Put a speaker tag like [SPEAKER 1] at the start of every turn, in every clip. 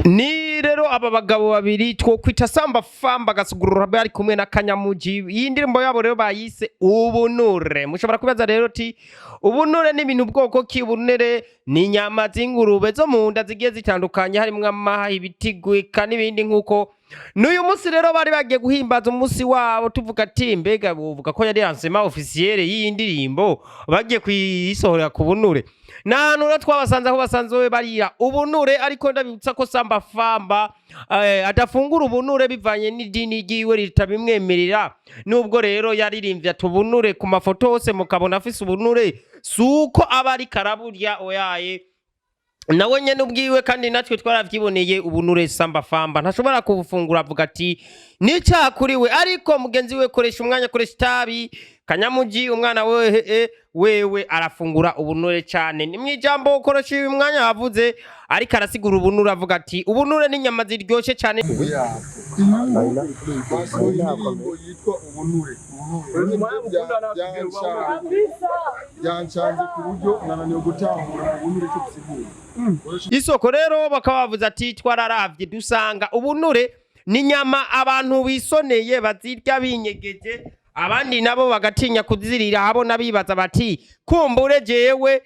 [SPEAKER 1] Ni rero aba bagabo babiri twokwita Samba Famba Gasugurura bari kumwe na Kanyamuji. Iyi ndirimbo yabo rero bayise Ubunure. Mushobora kubaza rero ti ubunure ni ibintu bwoko ki? Ubunure ni inyama z'ingurube zo mu nda zigiye zitandukanye, harimwo amaha, ibitigwika n'ibindi. Nk'uko n'uyu munsi rero bari bagiye guhimbaza umunsi wabo, tuvuga ati mbega buvuga ko yari lancement officiel y'iyi ndirimbo, bagiye kuyisohorera ku bunure. Ni ahantu rero twabasanze aho basanzwe barira ubunure, ariko ndabibutsa ko Samba Famba adafungura ubunure bivanye n'idini ryiwe ritabimwemerera. Nubwo rero yaririmbye ati ubunure, ku mafoto hose mukabona afise ubunure, si uko aba ariko araburya, oyaye, nawe nyene ubwiwe. Kandi natwe twaravyiboneye, ubunure Samba Famba ntashobora kubufungura, avuga ati n'icyaha kuri we. Ariko mugenzi we Koresha Umwanya, Koresha Itabi, Kanyamuji, umwana we wewe arafungura ubunure cyane. Ni mwijambo Koresha uyu mwanya yavuze ariko arasigura ubunure, avuga ati ubunure n'inyama ziryoshe cyane.
[SPEAKER 2] Basohoye indirimbo yitwa Ubunure. Byancanze ku buryo nananiwe gutahura ubunure icyo bisigura.
[SPEAKER 1] Isoko rero bakaba bavuze ati twararavye dusanga ubunure ni inyama abantu bisoneye bazirya binyegeje, abandi nabo bagatinya kuzirira habona, bibaza bati kumbure jewe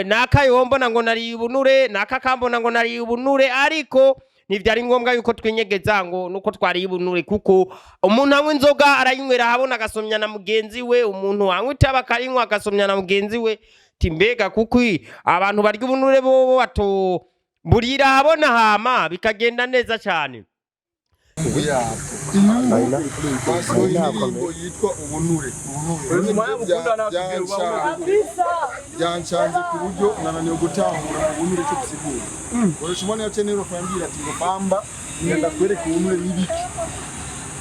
[SPEAKER 1] naka yombona ngo nariye ubunure, naka kambona ngo nariye ubunure. Ariko ntivyari ngombwa yuko twinyegeza ngo nuko twariye ubunure, kuko umuntu anywa inzoga arayinywera ahabona agasomya na mugenzi we, umuntu anywa itabi akarinywa agasomya na mugenzi we. Ti mbega kuko abantu barya ubunure bobo bato burira ahabona, hama bikagenda neza cyane.
[SPEAKER 2] Basohoye indirimbo yitwa Ubunure. Byancanze ku buryo nananiwe gutahura ubunure icyo bisigura. Koresha Umwanya yaciye rero akambwira ati ngo Famba, ngenda kwereka ubunure n'ibiki,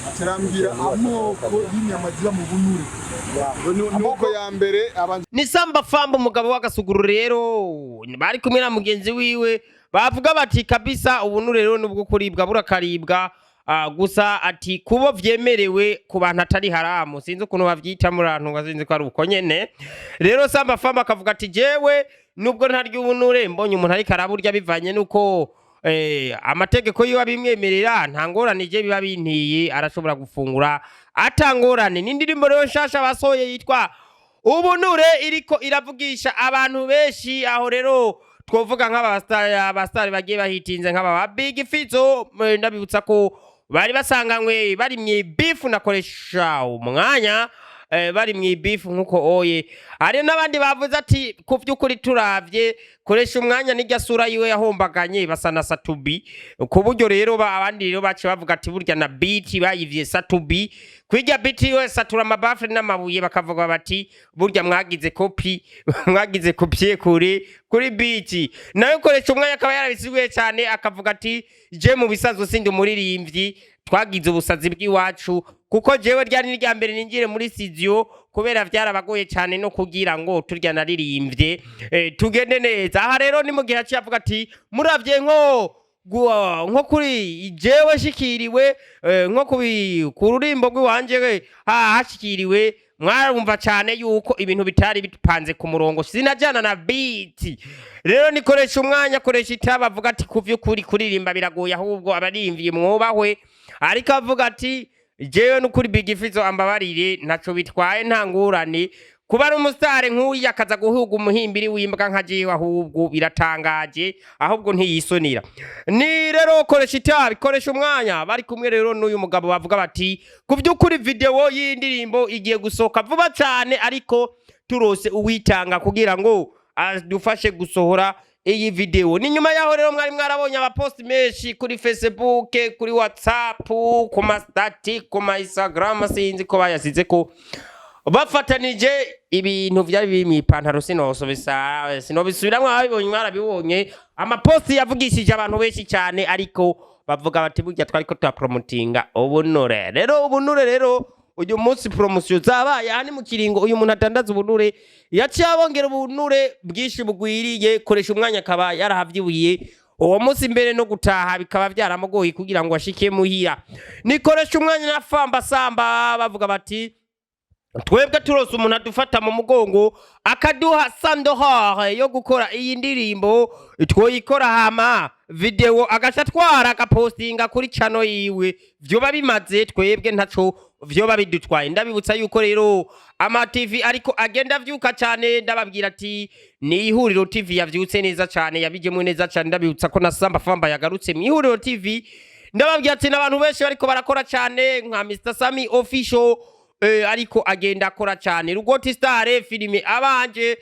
[SPEAKER 2] atarambwira amoko y'inyama ziba mu bunure. Amoko ya mbere abanza
[SPEAKER 1] Ni Samba Famba, umugabo w'agasuguru rero, bari kumwe na mugenzi wiwe, bavuga bati kabisa ubunure rero nubwo kuribwa burakaribwa. Gusa ati kubo vyemerewe ku bantu atari haramu, sinzi ukuntu bavyita muri antu, sinzi ko ari uko nyene. Rero Samba Famba akavuga ati jewe nubwo ntarya ubunure, mbonye umuntu ariko araburya bivanye nuko amategeko yiwe abimwemerera, nta ngorane je biba bintiye, arashobora gufungura atangorane. N'indirimbo rero nshasha basohoye yitwa Ubunure iriko iravugisha abantu benshi. Aho rero twovuga nk'abasitari bagiye bahitinze nk'aba ba Big Fizzo. Ndabibutsa ko bari basanganywe bari mw'ibifu nakoresha Umwanya, bari mw'ibifu nk'uko oye. Hari n'abandi bavuze ati ku by'ukuri turavye Koresha Umwanya n'irya sura yiwe yahombaganye basa na Sat-B, ku buryo rero abandi rero baciye bavuga ati burya na beat bayivye Sat-B, kwirya beat yiwe satura amabafure n'amabuye, bakavuga bati burya mwagize copie, mwagize copier kuri beat. Nawe Koresha Umwanya akaba yarabisiguye cyane, akavuga ati je mu bisanzwe sindi umuririmbyi, twagize ubusazi bw'iwacu, kuko jewe ryari n'irya mbere ninjire muri studio, kubera vyarabagoye cyane no kugira ngo turya naririmbye tugende neza. Aha rero ni mu gihe yaciye avuga ati muravye nko kuri jewe shikiriwe nko ku rurimbo rw'iwanje hashikiriwe, mwarumva cyane yuko ibintu bitari bipanze ku murongo, sinajana na beat. Rero nikoresha Umwanya, Koresha Itaba, avuga ati ku vy'ukuri kuririmba biragoye, ahubwo abarimvyi mwubahwe. Ariko avuga ati jewe n'ukuri Big Fizzo ambabarire, ntaco bitwaye, nta ngurane kuba ari umusitari nk'uyu akaza guhuga umuhimbiri w'imbwa nka jewe, ahubwo biratangaje, ahubwo ntiyisonira. Ni rero Koresha Itabi, Koresha Umwanya bari kumwe rero n'uyu mugabo, bavuga bati ku by'ukuri video y'indirimbo igiye gusohoka vuba cyane, ariko turose uwitanga kugira ngo adufashe gusohora iyi video. Ni nyuma yaho rero mwari mwarabonye amaposti menshi kuri Facebook, kuri WhatsApp, ku ma status, ku ma Instagram, sinzi ko bayasize ko bafatanije ibintu vyari biri mw'ipantaro, sinosubisa sinobisubiramwo, ababibonye mwarabibonye. Amaposti yavugishije abantu benshi cyane, ariko bavuga bati burya twariko turapromotinga ubunure. Rero ubunure rero uyu munsi promotion zabaye. Aha ni mu kiringo uyu muntu adandaza ubunure yaciye abongera ubunure bwinshi bugwiriye. Koresha Umwanya akaba yarahavyibuye uwo munsi, mbere no gutaha bikaba byaramugoye kugira ngo ashike muhira. Nikoresha Umwanya na Famba Samba bavuga bati Twebwe turose umuntu adufata mu mugongo, akaduha sandohore yo gukora iyi ndirimbo, twoyikora, hama video agaca atwara agapostinga kuri channel yiwe, vyoba bimaze. Twebwe ntaco vyoba bidutwaye. Ndabibutsa yuko rero ama TV ariko agenda avyuka cyane. Ndababwira ati ni Ihuriro TV yavyutse neza cyane, yabijemwe neza cyane. Ndabibutsa ko na Samba Famba yagarutse mu Ihuriro TV. Ndababwira ati n'abantu benshi bariko barakora cyane, nka Mr Sami Official, ariko agenda akora cyane. Rugoti Star filime abanje,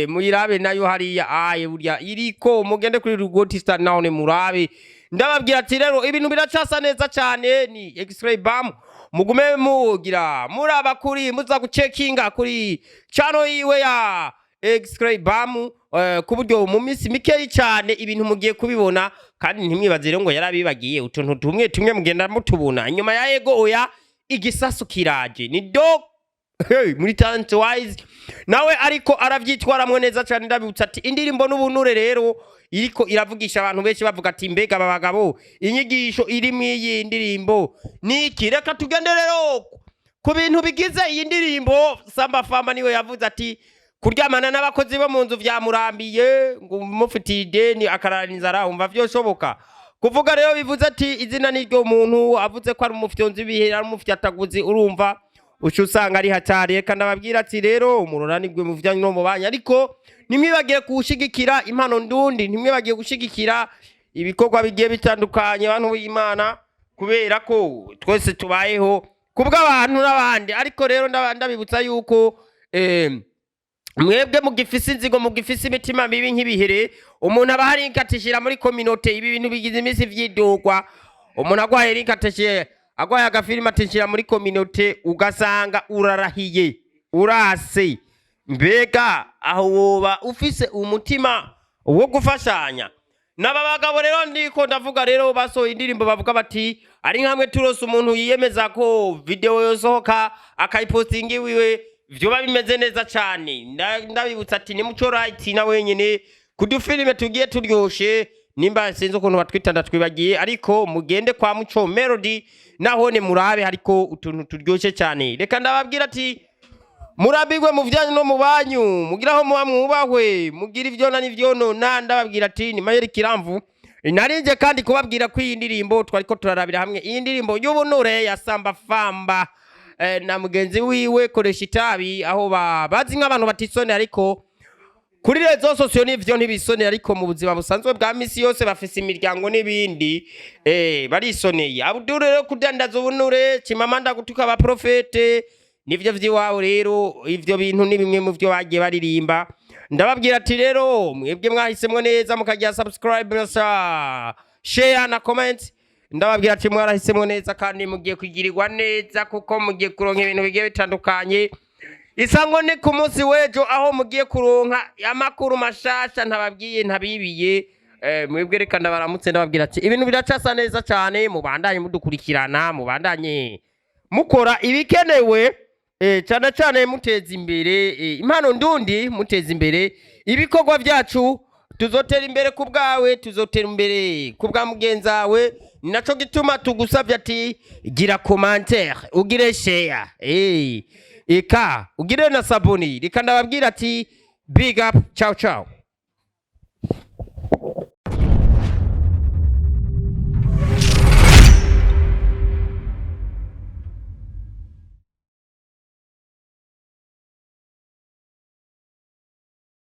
[SPEAKER 1] muyirabe nayo hariya aye burya iriko, mugende kuri Rugoti Star naho ne murabe. Ndababwira ati rero ibintu biracasa neza cyane. Ni X-Ray Bam, mugume mugira muraba kuri muza gucekinga kuri channel yiwe ya X-Ray Bam, ku buryo mu minsi mikeyi cyane ibintu mugiye kubibona. Kandi ntimwibaze rero ngo yarabibagiye, utuntu tumwe tumwe mugenda mutubona inyuma ya ego. Oya, igisasu kiraje ni do. Hey, muri Talent Wise nawe ariko aravyitwaramwo neza cyane. Ndabibutsa ati indirimbo n'ubunure rero iriko iravugisha abantu benshi, bavuga ati mbega aba bagabo, inyigisho iri mw'iyi ndirimbo niki? Reka tugende rero ku bintu bigize iyi ndirimbo. Samba Famba niwe yavuze ati kuryamana n'abakozi bo mu nzu vyamurambiye, ngo umufitiye ideni akarara inzara, umva vyoshoboka kuvuga rero. Bivuze ati izina n'iryo muntu avuze ko ari umufyonzi w'ibihera, ari umufyataguzi, urumva uca usanga ari hatari. Reka ndababwira ati rero umuroranirwe mu vyanyu no mu banyu, ariko ntimwibagire kuwushigikira impano ndundi, ntimwibagire gushigikira ibikorwa bigiye bitandukanye, abantu b'Imana, kubera ko twese tubayeho kubw'abantu n'abandi. Ariko rero ndabibutsa yuko mwebwe mugifise inzigo, mugifise imitima mibi nk'ibihere, umuntu aba hari atishira muri communauté. Ibi bintu bigize iminsi vyidugwa, umuntu agwaye link atishiye, agwaye agafilime atishira muri communauté, ugasanga urarahiye urase. Mbega aho woba ufise umutima wo gufashanya n'aba bagabo? Rero ndiko ndavuga rero basohoye indirimbo bavuga bati ari nkamwe turose umuntu yiyemeza ko video yosohoka akayipostinga iwiwe, vyoba bimeze neza cane. Ndabibutsa ati ni Muco Right na wenyene kudufilime tugiye turyoshe, nimba sinzi ukuntu batwita ndatwibagiye, ariko mugende kwa Muco Melody nahone murabe hariko utuntu turyoshe cyane. Reka ndababwira ati murambirwe mu vyanyu no mu banyu, mugira aho muba mwubahwe, mugira ivyona n'ivyonona. Ndababwira ati ni Mayeri Kiramvu narinje kandi kubabwira ko iyi ndirimbo twariko turarabira hamwe, iyi ndirimbo y'ubunure ya Samba Famba na mugenzi wiwe Koresha Itabi, aho bazi nk'abantu batisonera, ariko kuri réseaux sociaux nivyo ntibisonera, ariko mu buzima busanzwe bwa misi yose bafise imiryango n'ibindi, barisoneye. Abdul rero kudandaza ubunure, Chimamanda gutuka abaprofete, nivyo vy'iwabo. Rero ivyo bintu ni bimwe mu vyo bagiye baririmba. Ndababwira ati rero mwebwe mwahisemwo neza mukagira subscribe na share na comment. Ndababwira ati mwarahisemwo neza kandi mugiye kugirirwa neza, kuko mugiye kuronka ibintu bigiye bitandukanye. Isango ni ku munsi w'ejo, aho mugiye kuronka amakuru mashasha ntababwiye ntabibiye. Mwebwe reka ndabaramutse, ndababwira ati ibintu biracasa neza cyane. Mubandanye mudukurikirana, mubandanye mukora ibikenewe, cyane cyane muteza imbere impano ndundi, muteza imbere ibikorwa byacu. Tuzotera imbere ku bwawe, tuzotera imbere ku bwa mugenzawe. Ni naco gituma tugusabye ati gira commentaire, ugire share, eka ugire na s'abonner. Reka ndababwira ati big up, ciao ciao.